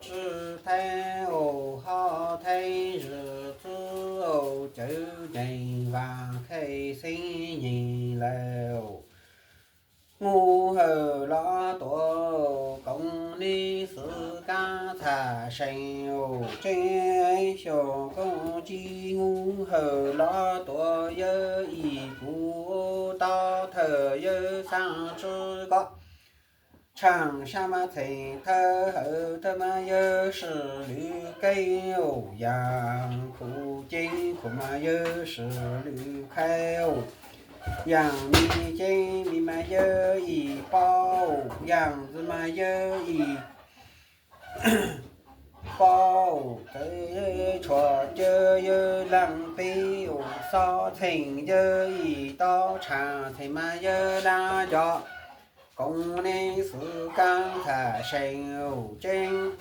Tsw theeb ua hoj theeb zwm txwb ua cawv ncees vas khej xeeb nyem lawm. Nub hawm los tuav koom neb xwv kaab txhaj seev ua tseeb xyoo kooj tib nub hawm los tuav yawg ib kuv tau thawj yawg xaab tsw koj tshaaj sab mas txheem thawj hawm thawj mas yawg swm lwm keeb ua yaam khuv ceeb khuv mas yawg swm lwm khaib ua yaam mi ceeb mi mas yawg ib pob ua yaam ntxwv mas yawg ib pob ua tawv tshuam cawv yawg laaj peb ua xob txheem yawg ib tau tshaaj txheem mas yawg laaj cov koom neb xwv kaab txhaj seev ua tseeb.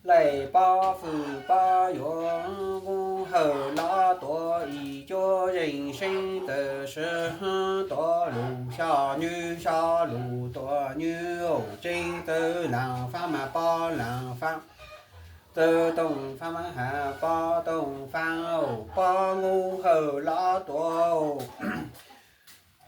Lej pob fwm pob yuav nub hawm los tuav ib cuab zeeg seeb tawm swv tuav lug xyov nywj xyov lug tuav nywj ua tseeb txawj laaj faab mas pob laaj faab txawj tooj faab mas has pob tooj faab ua pob nub hawm los tuav ua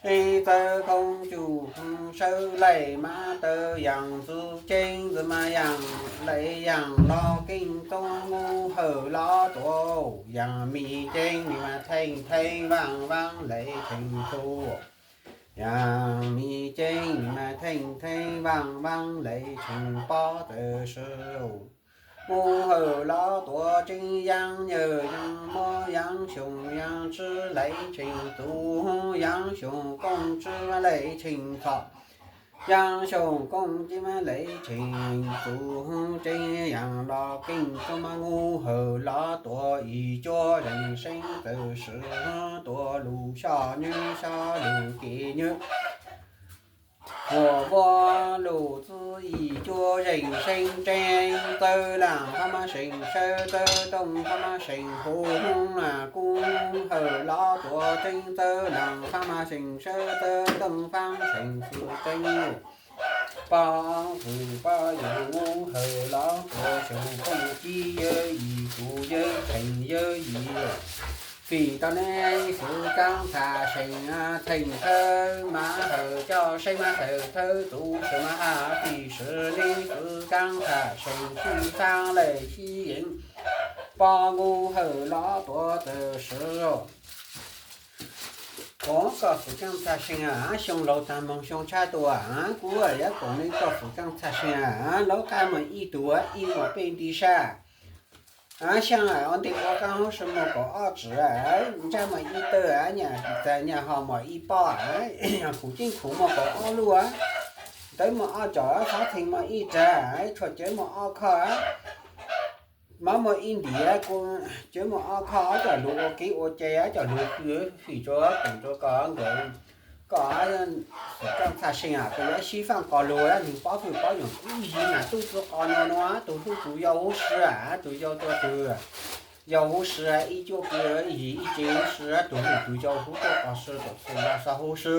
tseeb txawj koom cuj sawv lej mas tawv yaam ntxwv ceeb ntxwv mas yaam lej yaam los keej txooj nub hawm los tuav ua yaam mi ceeb mi mas theej theej vaaj vaaj lej tsheej txuj yaam mi ceeb mi mas theej theej vaaj vaaj lej tsheej pob txawj swv nub hawm los tuav tseeb yaam nyawg yaam muab yaam xyoo yaam tsw lej tsheej txuj yaam xyoo kooj tsw mas lej tsheej txhom yaam xyoo kooj ceeb mas lej tsheej txuj tseeb yaam los keej txooj mas nub hawm los tuav ib cuab zeeg seeb txawj swv tuav lug xyov nywj xyov lug kev nywj ua vuab lug txwb ib cuab zeeg seeb tseeb txawj laaj faab mas seev sawv txawj tooj faab mas seev huv hub mas kub hawm los tuav tseeb txawj laaj faab mas seev sawv txawj tooj faab seev xwm tseeb pob fwm pob yuav nub hawm los tuav xyoo kooj tib yawg ib kuv yawg tsheej yawg ib fim tau neb xwv kaab txhaj seev txheej thawj mas hawm coj seeb mas tawm thawj txuj sawv mas has fim swv neb xwv kaab txhaj seev sib faab lej sib yeem pob nub hawm los tuav txawj swv Ov, koj xwm kaab txhaj seev a, xyoo laug taag moog xyoo tshab tuaj a, kuv yuav koom neb koj xwm kaab txhaj seev a, laub qab moog ib tug, ib muam peb nti sab. Xyaa ua ntej ua qaab huv si muaj kaum ob tswm, ntsab muaj ib tawg, nyaj txag nyaj ho muaj ib pob, kuv ceeb khuv muaj kaum ob lub, tawv muaj ob cov, xob txheej muaj ib rag, tshuaj cawv muaj ob khoj, mab muaj ib ntim, cawv muaj ob khoj, coj lug ua kev ua cai, coj lug fwm rua koom rua koj nkawd. Koj xwm kaab txhaj seev a, koj yuav sib faaj qos lug, neeg pob fwj pob yoom kuv ib yig nam tub txwv qos nyo nua, tus hlub tus yau huv si, tus yau rua tus yau huv si, ib cuab kws ib yig ib ce huv si, tus hlub tus yau huv tuaj qos si, tus txwv los xav huv si.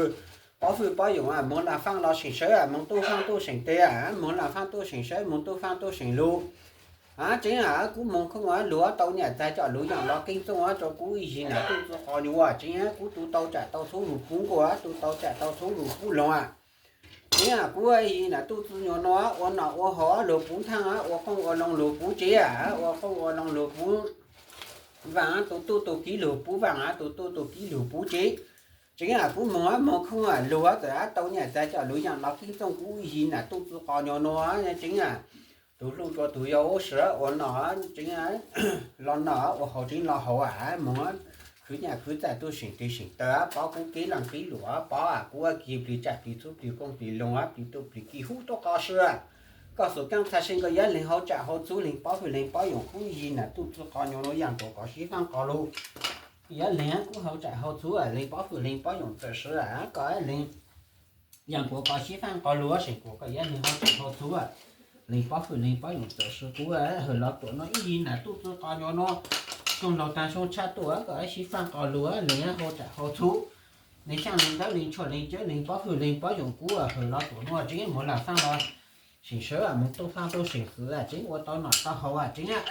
Pob fwj pob yoom moog laaj faab los seem sawv, moog tub faab tub seem teg, moog laaj faab tub seem sawv, moog tub faab tub seem lug. Tseev a, kuv moog khooj lug tau nyaj txag coj lug yaam los keeb txooj rua kuv ib yig nam tub txwv qos nyo, tseev a, kuv tu tau tsam tau txhub lug puv nkuaj, tu tau tsam tau txhub lug puv loog. Tseev a, kuv ib yig nam tub txwv nyo nua, ua nom ua haus lug puv nthaj, ua qoob ua loo lug puv tsev, ua qoob ua loo lug puv vaaj, tu tub tu kiv lug puv vaaj, tu tub tu kiv lug puv tsev. Tseev a, kuv moog moog khooj lug txawm tau nyaj txag coj lug yaam los keeb txooj kuv ib yig nam tub txwv qos nyo nua. Tseev a, tus hlub rua tus yau huv si, ua nom tseev los nom, ua haus tseev los haus, moog khwv nyaj khwv txag tub seem teg seem taw, pov kuv kev laaj kev luam, pov kuv kig plig tsam plig txhub plig kooj plig loog, plig tub plig kiv huv tuaj qos si. Koj xwm kaab txhaj seev koj yuav leeg hauv tsam hauv txhub, leeg pob fwj leeg pob yoom kuv ib yig nam tub txwv qos nyo nua yaam tuav kov sib faaj qos lug. Yuav leeg kuv hauv tsam hauv txhub, leeg pob fwj leeg pob yoom txawm si, koj leeg Yam kuv kov sib faaj qos lug seem kuv koj yuav leeg hau tsam hau txhuv, leeg pob fwj leeg pob yoom txawm sib qub hawm los tuam nuav ib yig nam tuj txwv qos nyuas nuav, xyoo laug taag xyoo tshaj tuaj koj sib faaj qos lug leeg hau tsam hau txhuv, leeg xyaaj leeg ntawv leeg tshuaj leeg cawv leeg pob fwj leeg pob yoom kub hawm los tuam nuav tseeb muag lam faaj los seem sawv moog tuaj faaj tuaj seem xwm tseeb ua tau nom tau haus tseeb.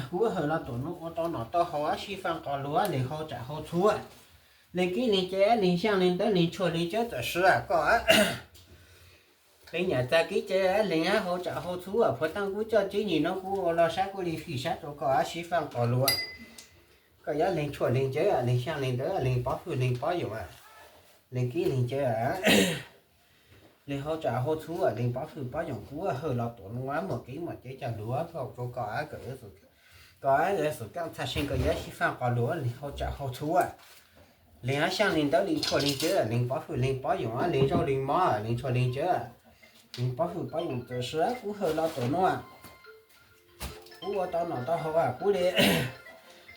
Kub hawm los tuam nuav ua tau nom tau haus sib faaj qos lug leeg hau tsam hau txhuv, leeg kib leeg caiv leeg xyaaj leeg ntawv leeg tshuaj leeg cawv txawm sib koj leeg nyam txag kib caiv leeg hau tsam hau txhuv puag taag kub coj tsib nyig nuav kub ua los sab kub le fij sab rua koj sib faaj qos lug koj yuav leeg tshuaj leeg cawv leeg xyaaj leeg ntawv leeg pob fwj leeg pob yoom, leeg kib leeg caiv leeg hau tsam hau txhuv leeg pob fwj pob yoom kub hawm los tuam nuav muaj kev muaj caiv coj lug rua koj, koj xum kaaj txhaj seej koj yuav sib faaj qos lug leeg hau tsam hau txhuv, leeg xyaaj leeg ntawv leeg tshuaj leeg cawv leeg pob fwj leeg pob yoom leeg zaub leeg mov leeg tshuaj leeg cawv leeg pob fwj pob yoom txawm sib kub hawm los tuam nuav kub ua tau nom tau haus kub le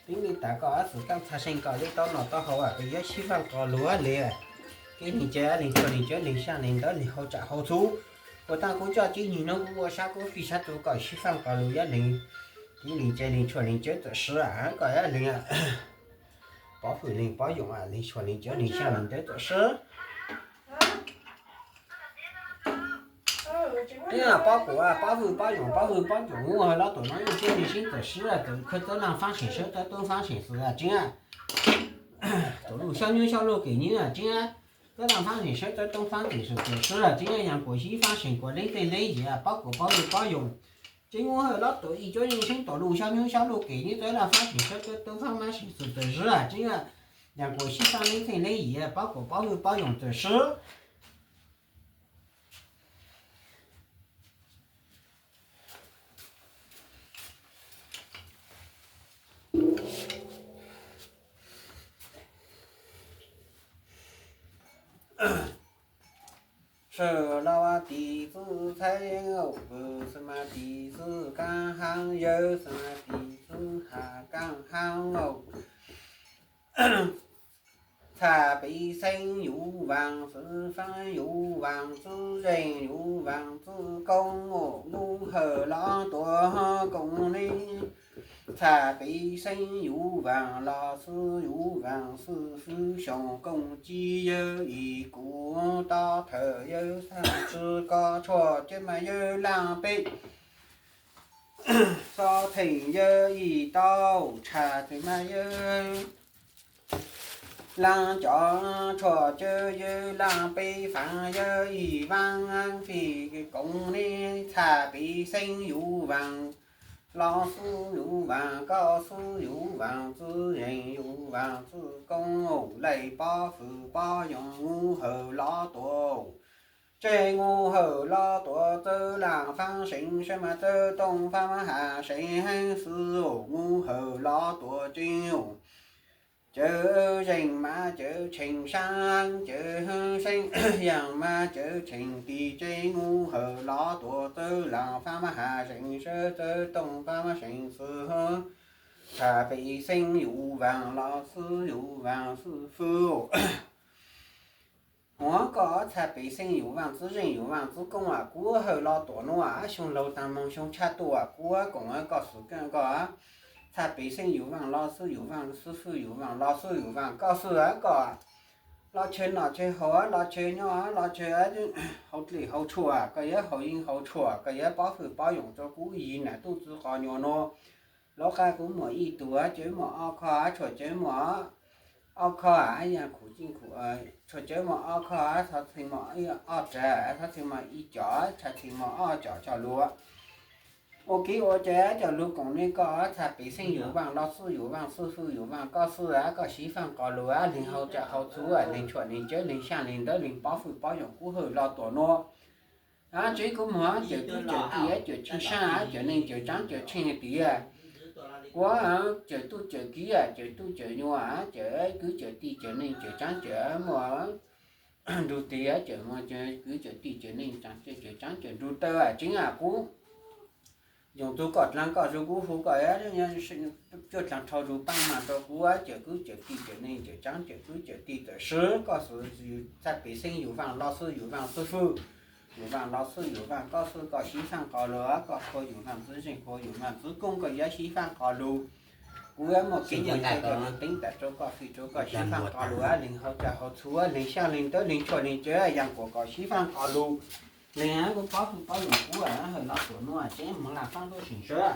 tib le tas koj xum kaaj txhaj seej koj le tau nom tau haus koj yuav sib faaj qos lug le kib leeg caiv leeg tshuaj leeg cawv leeg xyaaj leeg ntawv leeg hau tsam hau txhuv, puag taag kub coj tsib nyig nuav kub ua sab kub fij sab rua koj sib faaj qos lug yuav leeg kib leeg caiv leeg tshuaj leeg cawv txawm sib koj yuav leeg pob fwj leeg pob yoom leeg tshuaj leeg cawv leeg xyaaj leeg ntawv txawm sib. Pob kuv pob fwj pob yoom pob fwj pob yoom kub hawm los tuam nuav ib txhiab leeg sib txawm sib txawm khawb txawb laaj faab seem sawv txawb toob faab seem xwm tseeb, tuam luj xyob nyub xyob luj kev nyub tseeb, txawb laaj faab seem sawv txawb toob faab seem xwm txawm sib tseeb, yaam kuas sib faab seem kuas leej txheej leej yias pob kuv pob fwj pob yoom tseeb kub hawm los tuam ib txhiab leeg sib tuam luj xyob nyub xyob luj kev nyub txawb laaj faab seem sawv txawb toob faab seem xwm txawm sib tseeb, yaam kuas sib faab leej txheej leej yias pob kuv pob fwj pob yoom txawm sib. Sawv los tiv txwj txheeb aum, vwm xwb mas tiv txwj kaab haab, yawg xwb mas tiv txwj has kaab haab aum. Txhaj pem xeeb yuav vaaj xwb, faab yuav vaaj xwb, zeej yuav vaaj xwb, koob aum, kub hawm los tuam koom neb. Txhaj pem xeeb yuav vaaj los xwb yuav vaaj xwb, fwv xyoo kooj ci yawg ib kuv, tob thawm yawg xaaj tsi koj, tshuaj cawv mas yawg laaj peb, xob theem yawg ib tau, tshaj theem mas yawg laaj cov, tshuaj cawv yawg laaj peb, faam yawg ib vaaj fij koom neb. Txhaj pem xeeb yuav vaaj los xwb yuav vaaj, koj xwb yuav vaaj xwb, zeej yuav vaaj xwb, koob aum, laij pob fwv pob yoom, kub hawm los tuam, tseg kub hawm los tuam, txawb laaj faab seem sawv mas txawb tooj faab mas has seem heev xwb, kub hawm los tuam tseeb, cawv zeej mas cawv tsheej saab, cawv seeb yaam mas cawv tsheej tis, tseg kub hawm los tuam, txawb laaj faab mas has seem sawv, txawb tooj faab mas seem xwb. Txhaj pem xeeb yuav vaaj los xwb yuav vaaj xwb fwv, huav koj txhaj pem xeeb yuav vaaj xwb, zeej yuav vaaj xwb, koob aum, kub hawm los tuam nuav, xyoo laug taag moog xyoo tshaj tuaj, kub koom koj xwm koj, txhaj pem xeeb yuav vaaj los xwb yuav vaaj xwb, fwv yuav vaaj los xwb yuav vaaj, koj xwb koj, los tshaw nom tshaw haus, los tshaw nyob los tshaw haus dlej haus tshuaj, koj yuav haus yeeb haus tshuaj, koj yuav pob fwj pob yoom rua kub ib yig nam tuj txwv qos nyuas nuav. Lub qab kub muaj ib tug cawv muaj ob kho, tshuaj cawv muaj ob kho, yaam khuv, tshuaj cawv muaj ob kho, txhaj txheej muaj ob rag, txhaj txheej muaj ib co, txhaj txheej muaj ob co coj lug ua kev ua cai coj lug koom neb. Koj txhaj pem xeeb yuav vaaj los xwb yuav vaaj xwb, fwv yuav vaaj, koj xwb koj sib faaj qos lug, leeg hau tsam hau txhuv, leeg tshuaj leeg cawv leeg xyaaj leeg ntawv leeg pob fwj pob yoom kub hawm los tuam nuav. Tseeb kub moog, cawm tub cawm tij, cawm tsheej saab, cawm neeg cawm tsaav cawm tsheej tiav, kub cawm tub cawm kiv, cawm tub cawm nyuas, cawm kwv cawm tij cawm neeg cawm tsaav cawm muaj nrug tiav, cawm kwv cawm tij cawm neeg cawm tsaav cawm nrug taw tseeb kub Yoov txug koj dlaag koj zug kuv hu koj, cuaj dlaag rho zug paab mas rua kuv, cawm kwv cawm tij cawm neeg cawm tsaav, cawm kwv cawm tij txawm swb, koj xwb yug txhaj pem xeeb yug vaaj loj xwb yug vaaj xwb fwj, yug vaaj loj xwb yug vaaj koj xwb koj sib faaj qos lug, koj qhuas yug vaaj txwv zeej qhuas yug vaaj txwv koob koj yuav sib faaj qos lug. Kuv yuav muaj kev nyaam koj lug teeb tam rua koj fij rua koj sib faaj qos lug, leeg hauv tsam hauv txhuv, leeg xyaa leeg ntawv leeg tshuaj leeg cawv, yaam kuas koj sib faaj qos lug. Leeg kuv pob fwj pob yoom kuv hawm los tuam nuav tseeb moog laaj faaj tuaj seem sawb.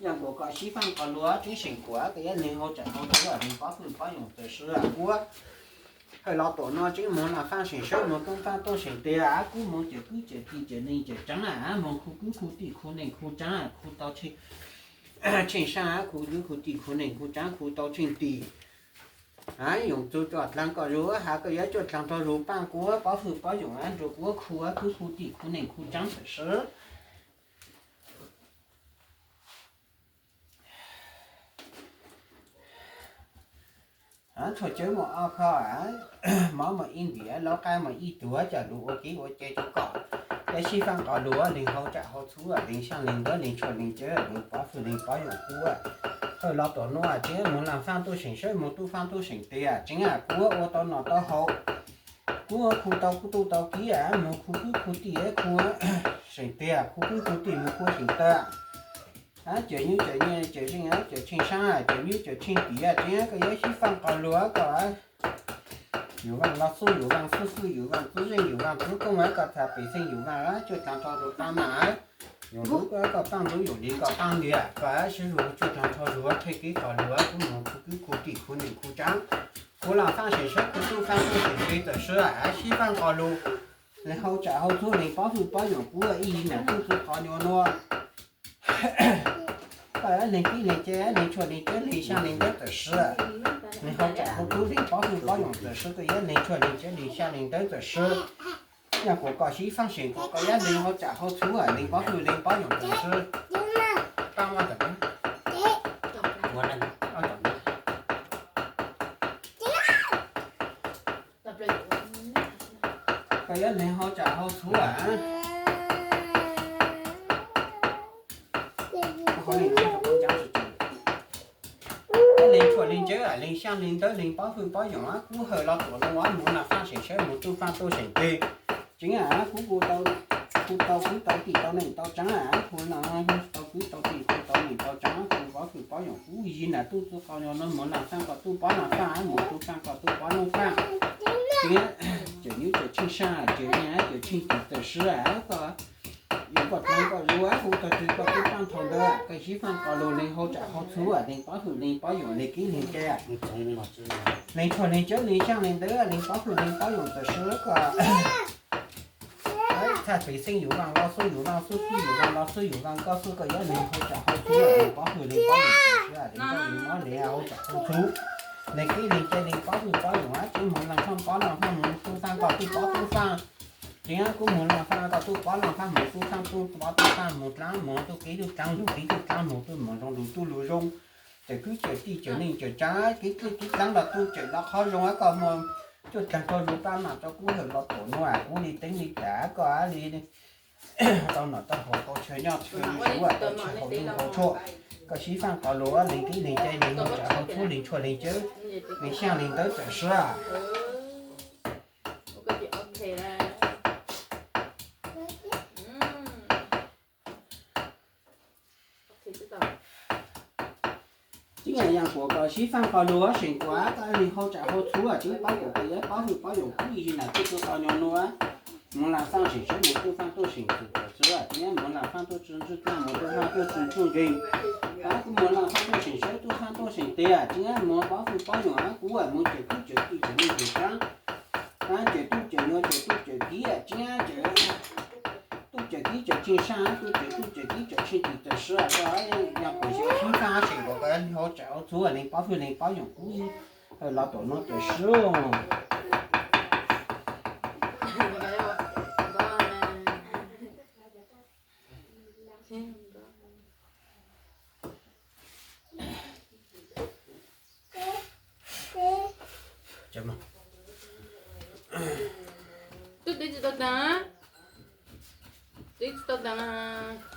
Yaam kuas koj sib faaj qos lug tseeb seem kuas koj yuav leeg hauv tsam hauv txhuv, leeg pob fwj pob yoom txawm swb kuv hawm los tuam nuav tseeb moog laaj faaj seem sawb moog tuaj faaj tuaj seem tiag, kuv moog cawm kwv cawm tij cawm neeg cawm tsaav, moog khu kwv khu tij khu neeg khu tsaav khu tau tsheej tsheej sab, khu kwv khu tij khu neeg khu tsaav khu tau tsheej tim. Yoov txug cuaj dlaag koj zug has koj yuav cuaj dlaag rho zug paaj kuv pob fwj pob yoom nrug kuv khu kwv khu tij khu neeg khu tsaav txawm swb. Tshuaj cawv muaj ob kho, mov muaj ib ntiam, lauj qaib muaj ib tug, coj lug ua kev ua cai rua koj. Yuav sib faaj qos lug leeg hauv tsam hauv txhuv, leeg xyaa leeg ntawv leeg tshuaj leeg cawv, leeg pob fwj leeg pob yoom kuv hawm los tuam nuav tseeb moog laaj faaj tuaj seem sawb moog tuaj faaj tuaj seem tiag tseeb kuv ua tau nom tau haus. Kuv khu tau kuv tub tau kiv moog khu kwv khu tij khu seem tiag, khu kwv khu tij moog khu seem tawg. Cawm nyub cawm nyiaj cawm zeej cawm tsheej sab, cawm nyub cawm tsheej tim tseeb koj yuav sib faaj qos lug koj. Yug vaaj loj xwb yug vaaj xwb fwj, yug vaaj txwv zeej yug vaaj txwv koob koj txhaj pem xeeb yug vaaj cuaj dlaag rho zug paab mas. Yoov lug koj paaj lug yoov li koj paaj li koj sib lug cuaj dlaag rho zug tsheej kev qos lug kuv moog khu kwv khu tij khu neeg khu tsaav, kuv laaj faaj seem sawb kuv tub faaj tuaj seem tiag txawm swb sib faaj qos lug. Leeg hauv tsam hauv txhuv leeg pob fwj pob yoom kuv ib yig nam tub txug qhov nyuas nuav. Koj yuav leeg tib leeg cai leeg tshuaj leeg cawv leeg xyaa leeg ntawv txawm swb. Leeg hauv tsam hauv txhuv leeg pob fwj pob yoom txawm swb koj yuav leeg tshuaj leeg cawv leeg xyaa leeg ntawv txawm swb. Yaam kuas koj sib faaj seem kuas koj yuav leeg hauv tsam hauv txhuv leeg pob fwj leeg pob yoom txawm swb. Koj yuav leeg hauv tsam hauv txhuv leeg tshuaj leeg cawv leeg xyaa leeg ntawv leeg pob fwj pob yoom kuv hawm los tuam nuav moog laaj faaj seem sawb moog tuaj faaj tuaj seem tiag. Tseeb kuv khu tau kuv tau tij tau neeg tau tsaav, khu tau kwv tau tij khu tau neeg tau tsaav, khu pob fwj pob yoom kuv yig nam tub txug qhov nyuas nuav moog laaj faaj koj tub pob laaj faaj moog tuaj faaj koj tub pob nuj faaj. Tseeb cawm nyub cawm tsheej sab cawm nyiaj cawm tsheej tim txawm swb koj. Yuav koj dlaag koj zug hu tau twg koj tub paab thaus ntawd koj sib faaj qos lug leeg hauv tsam hauv txhuv leeg pob fwj leeg pob yoom leeg kev leeg cai leeg tshuaj leeg cawv leeg xyaa leeg ntawv leeg pob fwj leeg pob yoom txawm swb koj. Txhaj pem xeeb yug vaaj loj xwb yug vaaj xwb fwj yug vaaj loj xwb yug vaaj koj xwb koj yuav leeg hauv tsam hauv txhuv leeg pob fwj leeg pob yoom txawm swb leeg nrauj leeg mob leeg hauv tsam hauv txhuv leeg kev leeg cai leeg pob fwj pob yoom tseeb moog laaj faaj pob laaj faaj moog tuaj faaj koj tub pob tub faaj. Tseeb kuv moog laaj faaj koj tub pob laaj faaj moog tuaj faaj tub pob tub faaj moog dlaab moog tuaj kev tuaj dlaab lug kev tuaj dlaab moog tuaj moog zoo lug tuaj lug zoo. Cawm kwv cawm tij cawm neeg cawm tsaav kev dlaab los tuaj cawm los qhov zoo koj moog cuaj dlaag rho zug paab mas rua kuv hawm los tuam nuav kuv li teeb li tam koj li tau nom tau haus tau chaw nyob chaw zuv tau chaw haus nyob haus tshuaj. Koj sib faaj qos lug leeg kev leeg cai leeg hauv tsam hauv txhuv leeg tshuaj leeg cawv leeg xyaa leeg ntawv txawm swb. Tseeb yaam kuas koj sib faaj qos lug seem kuas koj leeg hauv tsam hauv txhuv tseeb pob kuas koj yuav pob fwj pob yoom kuv yig nam tub txug qhov nyuas nuav moog laaj faaj seem sawb moog tuaj faaj tuaj seem txwm txawm swb tseeb moog laaj faaj tuaj tsw ntsuj tlaab moog tuaj faaj tuaj tsw ntsuj nkeeg. Kuv moog laaj faaj tuaj seem sawb tuaj faaj tuaj seem tiag tseeb moog pob fwj pob yoom kuv moog cawm kwv cawm tij cawm neeg cawm tsaav, cawm tub cawm nyuas cawm tub cawm kiv tseeb cawm tub cawm kiv cawm tsheej sab tub cawm tub cawm kiv cawm tsheej tim txawm swb koj. Yaam kuas sib faaj seem kuas koj leeg hauv tsam hauv txhuv leeg pob fwj leeg pob yoom kuv hawm los tuam nuav txawm swb. Tub twb tsis tau taag, twb tsis tau taag.